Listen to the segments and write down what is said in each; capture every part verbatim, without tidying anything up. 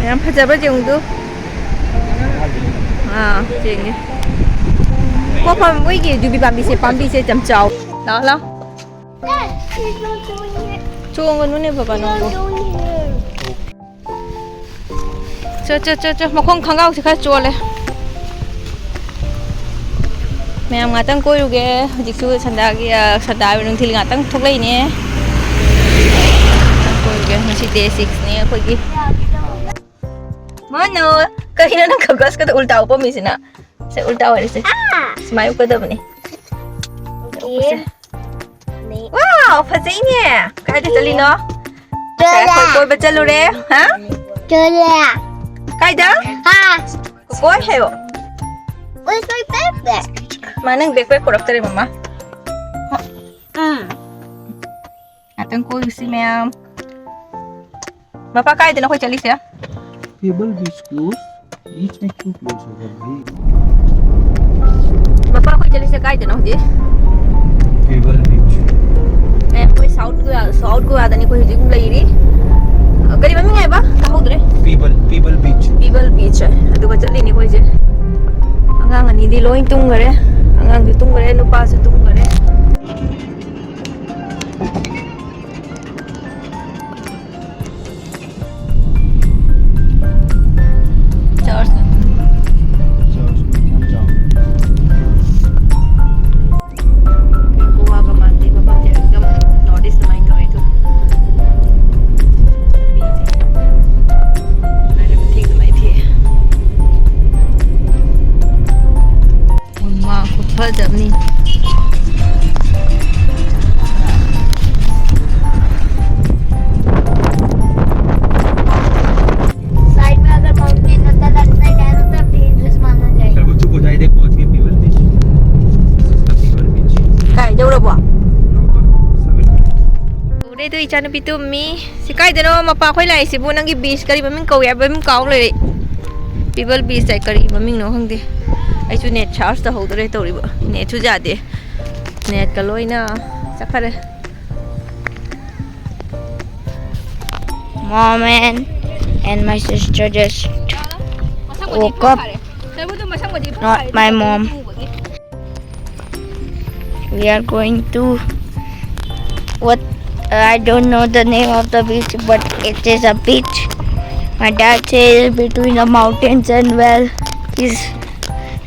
ꯌꯥꯝ ꯐꯖꯕ꯭ꯔꯥ ꯌꯦꯡꯉꯨꯗꯨ꯫ ꯑꯥ, ꯌꯦꯡꯒꯦ꯫ ꯀꯣ ꯐꯝ ꯃꯣꯏꯒꯤ ꯌꯨꯕꯤ ꯄꯥꯝꯕꯤꯁꯦ, ꯄꯥꯝꯕꯤꯁꯦ ꯌꯥꯝ ꯆꯥꯎ꯫ ꯂꯥꯛꯑꯣ, ꯂꯥꯛꯑꯣ꯫ ꯆꯣꯡꯒꯅꯨꯅꯦ ꯕꯕꯥ ꯅꯪꯕꯨ꯫ ꯆꯣ, ꯆꯣ, ꯆꯣ, ꯆꯣ꯫ ꯃꯈꯣꯡ ꯈꯣꯡꯒ꯭ꯔꯥꯎꯁꯦ ꯈꯔ ꯆꯣꯠꯂꯦ꯫ ꯃꯌꯥꯝ ꯉꯥꯛꯇꯪ ꯀꯣꯏꯔꯨꯒꯦ꯫ ꯍꯧꯖꯤꯛꯁꯨ ꯁꯟꯗꯥꯒꯤ, ꯑ, ꯁꯟꯗꯥ ꯍꯥꯏꯕ ꯅꯨꯡꯊꯤꯜ ꯉꯥꯛꯇꯪ ꯊꯣꯛꯂꯛꯏꯅꯦ꯫ ꯉꯥꯛꯇꯪ ꯀꯣꯏꯔꯨꯒꯦ꯫ ꯉꯁꯤ day six ꯅꯦ ꯑꯩꯈꯣꯏꯒꯤ꯫ ꯃꯥꯅꯣ, ꯀꯩꯅꯣ ꯅꯪ ꯀꯒꯁꯀꯗꯣ ꯎꯜꯇꯥ ꯎꯞꯄꯝꯃꯤꯁꯤꯅ? ꯁꯦ, ꯎꯜꯇꯥ ꯑꯣꯏꯔꯁꯦ꯫ ꯁꯨꯃꯥꯏ ꯎꯞꯀꯗꯕꯅꯤ꯫ ꯎꯞꯄꯁꯦ꯫ ꯋꯥꯎ, ꯐꯖꯩꯅꯦ꯫ ꯀꯥꯏꯗ ꯆꯠꯂꯤꯅꯣ? ꯉꯁꯥꯏ ꯑꯩꯈꯣꯏ ꯀꯣꯏꯕ ꯆꯠꯂꯨꯔꯦ꯫ ꯍꯥ? ꯆꯠꯂꯦ꯫ ꯀꯥꯏꯗ? ꯍꯥ꯫ ꯀꯣꯏ ꯍꯥꯏꯌꯣ꯫ Where's my backpack? ꯃꯥ, ꯅꯪ backpack ꯄꯨꯔꯛꯇꯔꯦ, ꯃꯃꯥ꯫ ꯎꯝ꯫ ꯉꯥꯛꯇꯪ ꯀꯣꯏꯔꯨꯁꯤ ꯃꯌꯥꯝ꯫ ꯃꯄꯥ, ꯀꯥꯏꯗꯅꯣ ꯑꯩꯈꯣꯏ ꯆꯠꯂꯤꯁꯦ? Pebble Beach close. Beach में क्यों close होगा भाई? ꯃꯄꯥ, ꯑꯩꯈꯣꯏ ꯆꯠꯂꯤꯁꯦ ꯀꯥꯏꯗꯅꯣ ꯍꯧꯖꯤꯛ? Pebble Beach. ꯑꯦ, ꯑꯩꯈꯣꯏ South Goa, South Goa ꯗꯅꯤ ꯑꯩꯈꯣꯏ ꯍꯧꯖꯤꯛ ꯂꯩꯔꯤ꯫ ꯑ, ꯀꯔꯤ ꯃꯃꯤꯡ ꯍꯥꯏꯕ? ꯇꯥꯍꯧꯗ꯭ꯔꯦ꯫ Pebble, Pebble Beach. Pebble Beach꯫ ꯑꯗꯨꯒ ꯆꯠꯂꯤꯅꯤ ꯑꯩꯈꯣꯏꯁꯦ꯫ ꯑꯉꯥꯡ ꯑꯅꯤꯗꯤ ꯂꯣꯏ ꯇꯨꯝꯈꯔꯦ꯫ ꯑꯉꯥꯡꯁꯨ ꯇꯨꯝꯈꯔꯦ, ꯅꯨꯄꯥꯁꯨ ꯇꯨꯝꯈꯔꯦ꯫ Church. Church ꯌꯥꯝ ꯆꯥꯎꯋꯤ꯫ ꯒꯣꯋꯥꯒ ꯃꯥꯟꯗꯦ ꯃꯐꯝꯁꯦ, ꯑꯦꯛꯗꯝ North East ꯑꯗꯨꯃꯥꯏꯅ ꯇꯧꯋꯦ ꯑꯗꯨ꯫ ꯃꯤꯁꯦ ꯃꯊꯦꯛ ꯑꯗꯨꯃꯥꯏꯅ ꯊꯦꯛꯑꯦ꯫ ꯎꯃꯥ ꯈꯨꯐꯖ ꯑꯃꯅꯤ꯫ Side में अगर माउंटेन होता, लगता है, क्या होता, dangerous माना जाएगा। चलो, चुप हो जाए, देख, पहुंच गए Pebble Beach। Pebble Beach। ꯀꯥꯏ ꯌꯧꯔꯕꯣ? ꯎꯔꯦ ꯑꯗꯨ ꯏꯆꯥꯅꯨꯄꯤ ꯇꯨꯝꯃꯤ꯫ ꯁꯤ ꯀꯥꯏꯗꯅꯣ ꯃꯄꯥ ꯑꯩꯈꯣꯏ ꯂꯥꯛꯏꯁꯤꯕꯨ? ꯅꯪꯒꯤ beach ꯀꯔꯤ ꯃꯃꯤꯡ ꯀꯧꯏ ꯍꯥꯏꯕ ꯃꯃꯤꯡ ꯀꯥꯎ ꯂꯩꯔꯦ꯫ Pebble Beach ꯍꯥꯏ ꯀꯔꯤ ꯃꯃꯤꯡꯅꯣ ꯈꯪꯗꯦ꯫ ꯑꯩꯁꯨ net search ꯇꯧꯍꯧꯗ꯭ꯔꯦ ꯇꯧꯔꯤꯕ꯫ Netꯁꯨ ꯌꯥꯗꯦ꯫ Netꯀ ꯂꯣꯏꯅ ꯆꯠꯈꯔꯦ꯫ Moment. And my sister just woke up. Not my mom. We are going to what, I don't know the name of the beach, but it is a beach. My dad says between the mountains and well, is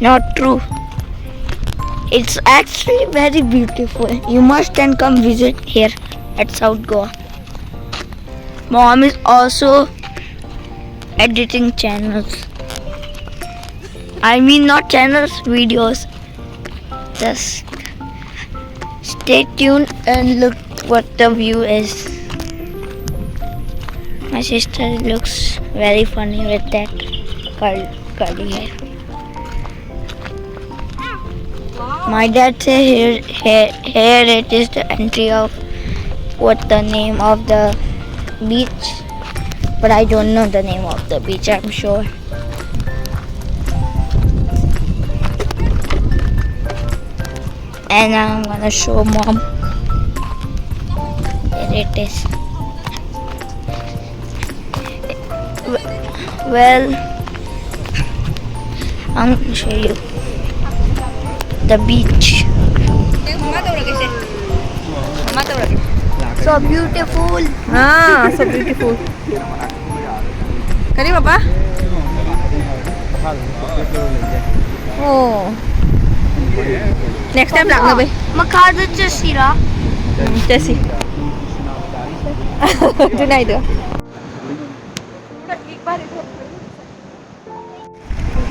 not true. It's actually very beautiful. You must then come visit here at South Goa. Mom is also editing channels. I mean, not channels, videos. Just stay tuned and look what the view is. My sister looks very funny with that curl- curly hair. My dad said here, here, here it is the entry of what the name of the beach, but I don't know the name of the beach, I'm sure. And I'm gonna show mom. There it is. W- Well, I'm gonna show you the beach. So beautiful. Ah, so beautiful. Kani, Papa? Oh. Next time ꯂꯥꯛꯅꯕ. ꯃꯈꯥꯗ ꯆꯠꯁꯤꯔꯥ? ꯎꯝ, ꯆꯠꯁꯤ. ꯑꯗꯨꯅ ꯑꯩꯗꯣ.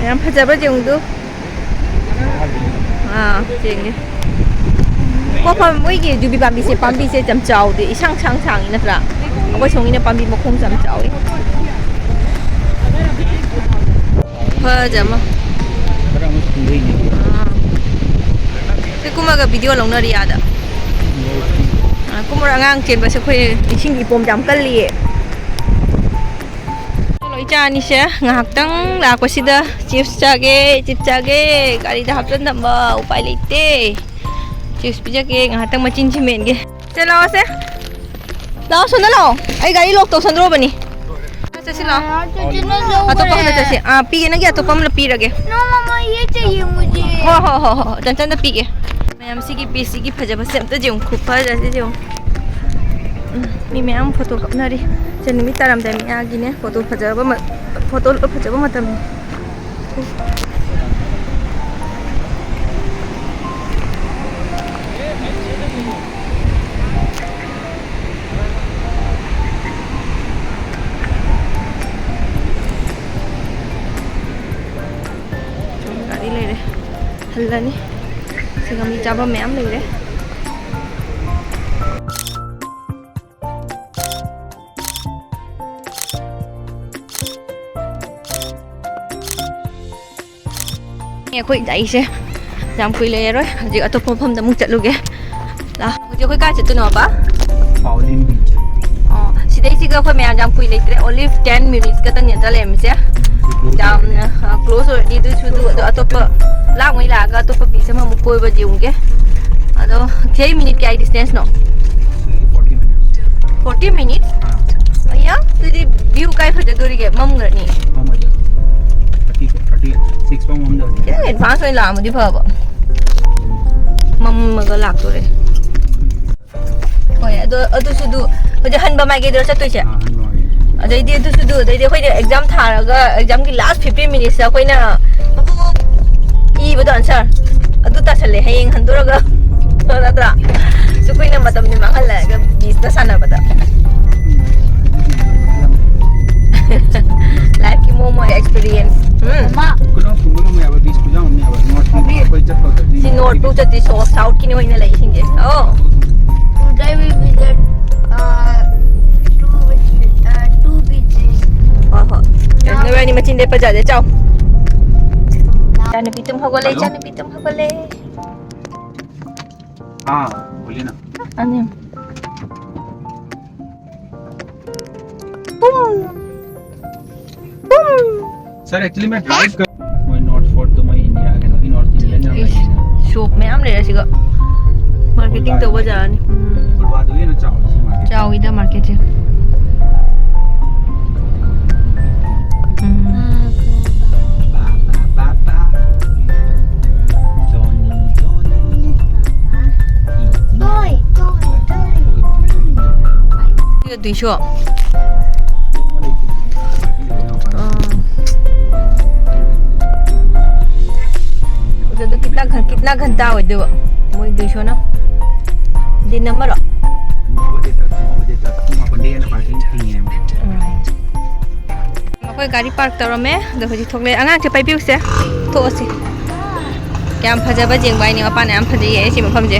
ꯌꯥꯝ ꯐꯖꯕ ꯌꯦꯡꯉꯨꯗꯨ꯫ ꯑꯥ, ꯌꯦꯡꯒꯦ꯫ ꯃꯐꯝ ꯃꯣꯏꯒꯤ ꯌꯨꯕꯤ ꯄꯥꯝꯕꯤꯁꯦ, ꯄꯥꯝꯕꯤꯁꯦ ꯌꯥꯝ ꯆꯥꯎꯗꯦ, ꯏꯁꯥꯡ ꯁꯥꯡ ꯁꯥꯡꯉꯤ ꯅꯠꯇ꯭ꯔꯥ? ꯑꯩꯈꯣꯏ ꯁꯣꯝꯒꯤꯅ ꯄꯥꯝꯕꯤ ꯃꯈꯣꯡꯁꯦ ꯌꯥꯝ ꯆꯥꯎꯋꯤ꯫ ꯐꯖ ꯑꯃ꯫ ꯑꯥ꯫ ꯁꯤ ꯀꯨꯝꯃꯒ ꯚꯤꯗꯤꯑꯣ ꯂꯧꯅꯔꯤ ꯑꯥꯗ꯫ ꯑꯥ, ꯀꯨꯝꯃꯨꯔ ꯑꯉꯥꯡ ꯆꯦꯟꯕꯁꯦ ꯑꯩꯈꯣꯏ ꯏꯁꯤꯡꯒꯤ ꯏꯄꯣꯝꯁꯦ ꯌꯥꯝ ꯀꯜꯂꯤꯌꯦ꯫ ꯂꯣꯏ ꯆꯥꯅꯤꯁꯦ ꯉꯥꯏꯍꯥꯛꯇꯪ ꯂꯥꯛꯄꯁꯤꯗ ꯆꯤꯞꯁ ꯆꯥꯒꯦ, ꯆꯤꯞꯁ ꯆꯥꯒꯦ, ꯒꯥꯔꯤꯗ ꯍꯥꯞꯆꯟꯅꯕ ꯎꯄꯥꯏ ꯂꯩꯇꯦ꯫ ꯆꯤꯞꯁ ꯄꯤꯖꯒꯦ, ꯉꯥꯏꯍꯥꯛꯇꯪ ꯃꯆꯤꯟ ꯁꯤꯃꯦꯟꯒꯦ꯫ ꯁꯦ ꯂꯥꯛꯑꯣꯁꯦ꯫ ꯂꯥꯛꯑꯣ, ꯁꯣꯝꯗ ꯂꯥꯛꯑꯣ꯫ ꯑꯩ ꯒꯥꯔꯤ ꯂꯣꯛ ꯇꯧꯁꯟꯗ꯭ꯔꯣꯕꯅꯤ꯫ ꯆꯠꯁꯤ ꯂꯥꯛꯑꯣ꯫ ꯑꯇꯣꯞꯄ ꯑꯃꯗ ꯆꯠꯁꯤ꯫ ꯑꯥ, ꯄꯤꯒꯦ, ꯅꯪꯒꯤ ꯑꯇꯣꯞꯄ ꯑꯃ ꯄꯤꯔꯒꯦ꯫ ꯅꯣ ꯃꯃꯥ, ꯌꯦ ꯆꯥꯍꯤꯌꯦ ꯃꯨꯖꯦ꯫ ꯍꯣ ꯍꯣ ꯍꯣ ꯍꯣ, ꯆꯟꯆꯟꯗ ꯄꯤꯒꯦ꯫ ꯃꯌꯥꯝ, ꯁꯤꯒꯤ ꯄꯤꯁ ꯁꯤꯒꯤ ꯐꯖꯕꯁꯦ ꯑꯝꯇ ꯌꯦꯡꯉꯨ, ꯈꯨꯐꯖꯁꯦ ꯌꯦꯡꯉꯨ꯫ ꯎꯝ, ꯃꯤ ꯃꯌꯥꯝ ꯐꯣꯇꯣ ꯀꯥꯞꯅꯔꯤ꯫ ꯁꯦ, ꯅꯨꯃꯤꯠ ꯇꯥꯔꯝꯗꯥꯏ ꯃꯌꯥꯒꯤꯅꯦ꯫ ꯐꯣꯇꯣ ꯐꯖꯕ ꯃ-, ꯐꯣꯇꯣ ꯂꯣꯏ ꯐꯖꯕ ꯃꯇꯝꯅꯤ꯫ ꯒꯥꯔꯤ ꯂꯩꯔꯦ꯫ ꯍꯜꯂꯅꯤ꯫ ꯁꯤꯒ ꯃꯤ ꯆꯥꯐꯝ ꯃꯌꯥꯝ ꯂꯩꯔꯦ꯫ ꯑꯩꯈꯣꯏ ꯒꯥꯔꯤꯁꯦ ꯌꯥꯝ ꯀꯨꯏ ꯂꯩꯔꯔꯣꯏ꯫ ꯍꯧꯖꯤꯛ ꯑꯇꯣꯞꯄ ꯃꯐꯝꯗ ꯑꯃꯨꯛ ꯆꯠꯂꯨꯒꯦ꯫ ꯂꯥ, ꯍꯧꯖꯤꯛ ꯑꯩꯈꯣꯏ ꯀꯥꯏ ꯆꯠꯇꯣꯏꯅꯣꯕ? ꯄꯥꯎꯂꯤꯟ ꯕꯤꯆ꯫ ꯑꯣ, ꯁꯤꯗꯩꯁꯤꯒ ꯑꯩꯈꯣꯏ ꯃꯌꯥꯝ ꯌꯥꯝ ꯀꯨꯏ ꯂꯩꯇ꯭ꯔꯦ꯫ Only ten minutes ꯈꯛꯇꯅꯦ ꯅꯠꯇ꯭ꯔꯥ ꯂꯩꯔꯝꯃꯤꯁꯦ꯫ ꯌꯥꯝꯅ, ꯑ, close ꯑꯣꯏꯔꯗꯤ ꯑꯗꯨꯁꯨ ꯑꯗꯨ, ꯑꯗꯨ ꯑꯇꯣꯞꯄ ꯂꯥꯡꯉꯩ ꯂꯥꯛꯑꯒ ꯑꯇꯣꯞꯄ beach ꯑꯃꯃꯨꯛ ꯀꯣꯏꯕ ꯌꯦꯡꯉꯨꯒꯦ꯫ ꯑꯗꯣ ꯁꯤꯗꯩ ꯃꯤꯅꯤꯠ ꯀꯌꯥꯒꯤ distance ꯅꯣ? Forty minutes꯫ Forty minutes? ꯑꯥ꯫ ꯑꯌꯥ, ꯑꯗꯨꯗꯤ view ꯀꯥꯏ ꯐꯖꯗꯣꯔꯤꯒꯦ? ꯃꯝꯈ꯭ꯔꯅꯤ꯫ ꯃꯝꯃꯣꯏꯗ꯫ Thirty, thirty six ꯐꯥꯎ ꯃꯝꯗꯕꯅꯤ꯫ ꯈꯤꯇꯪ advance ꯑꯣꯏꯅ ꯂꯥꯛꯑꯝꯃꯗꯤ ꯐꯕ꯫ ꯃꯝꯃꯒ ꯂꯥꯛꯇꯣꯔꯦ꯫ ꯍꯣꯏ, ꯑꯗꯣ ꯑꯗꯨꯁꯨ ꯑꯗꯨ ꯍꯧꯖꯤꯛ ꯍꯟꯕ ꯃꯥꯏꯀꯩꯗꯔꯣ ꯆꯠꯇꯣꯏꯁꯦ? ꯑꯥ, ꯍꯟꯕ ꯃꯥꯏꯀꯩ꯫ ꯑꯗꯩꯗꯤ ꯑꯗꯨꯁꯨ ꯑꯗꯨ, ꯑꯗꯩꯗꯤ ꯑꯩꯈꯣꯏꯅ exam ꯊꯥꯔꯒ examꯒꯤ last fifteen minutesꯇ ꯑꯩꯈꯣꯏꯅ ꯏꯕꯗꯣ answer, ꯑꯗꯨ ꯇꯥꯁꯜꯂꯦ꯫ ꯍꯌꯦꯡ ꯍꯟꯗꯣꯔꯒ ꯅꯠꯇ꯭ꯔꯥ? ꯁꯨ ꯀꯨꯏꯅ ꯃꯇꯝꯗꯤ ꯃꯥꯡꯍꯜꯂꯛꯑꯒ beachꯇ ꯁꯥꯟꯅꯕꯗ꯫ Lifeꯀꯤ ꯃꯑꯣꯡ ꯃꯑꯣꯡ experience꯫ ꯎꯝ꯫ ꯃꯃꯥ꯫ ꯈꯨꯅꯧ ꯊꯨꯝꯕ ꯉꯝꯃꯦ ꯍꯥꯏꯕ, beach ꯈꯨꯌꯥꯝ ꯑꯃꯅꯦ ꯍꯥꯏꯕ꯫ North ꯑꯩꯈꯣꯏ ꯆꯠꯄꯗꯗꯤ ꯁꯤ North ꯇꯨ ꯆꯠꯇꯦ, so Southꯀꯤꯅꯤ ꯑꯣꯏꯅ ꯂꯩꯁꯤꯡꯁꯦ꯫ ꯑꯣ꯫ Today we visit, uh, two beaches, uh, two beaches. ꯍꯣꯏ, ꯍꯣꯏ꯫ ꯅꯣꯏꯕꯥꯅꯤ ꯃꯆꯤꯟ ꯂꯦꯞꯄ ꯌꯥꯗꯦ, ꯆꯥꯎ꯫ ꯏꯆꯥꯅꯨꯄꯤ ꯇꯨꯝ ꯍꯧꯒꯠꯂꯦ, hello? ꯏꯆꯥꯅꯨꯄꯤ ꯇꯨꯝ ꯍꯧꯒꯠꯂꯦ꯫ हाँ, बोलिए ना। ꯑꯅꯤ꯫ ꯁꯥꯔ, actually, मैं drive कर, मैं North Fort तो मैं India के नहीं, North Indian है। ꯏꯁ, shop ꯃꯌꯥꯝ ꯂꯩꯔꯦ ꯁꯤꯒ꯫ Marketing ꯇꯧꯕ ꯖꯥꯠꯅꯤ꯫ ꯎꯝ꯫ ꯐꯨꯠꯄꯥꯠꯇꯨꯒꯤ ꯍꯦꯟꯅ ꯆꯥꯎꯋꯤ ꯁꯤ market꯫ ꯆꯥꯎꯋꯤꯗ marketꯁꯦ꯫ ꯇꯨꯏꯁꯨ꯫ ꯑꯥ꯫ ꯑꯗꯨ ꯀꯤꯠꯅ ꯘꯟ-, ꯀꯤꯠꯅ ꯘꯟꯇꯥ ꯑꯣꯏꯗꯣꯏꯕ ꯃꯣꯏ ꯇꯨꯏꯁꯨꯅ꯫ ꯗꯤꯟ ꯑꯃꯔꯣ? ꯎꯝ꯫ ꯑꯩꯈꯣꯏ ꯒꯥꯔꯤ ꯄꯥꯔꯛ ꯇꯧꯔꯝꯃꯦ, ꯑꯗꯣ ꯍꯧꯖꯤꯛ ꯊꯣꯛꯂꯛꯑꯦ꯫ ꯑꯉꯥꯡꯁꯦ ꯄꯥꯏꯕꯤꯌꯨꯁꯦ, ꯊꯣꯛꯑꯁꯤ꯫ ꯌꯥꯝ ꯐꯖꯕ ꯌꯦꯡꯕ ꯍꯥꯏꯅꯤ, ꯃꯄꯥꯅ ꯌꯥꯝ ꯐꯖꯩꯌꯦ ꯁꯤ ꯃꯐꯝꯁꯦ꯫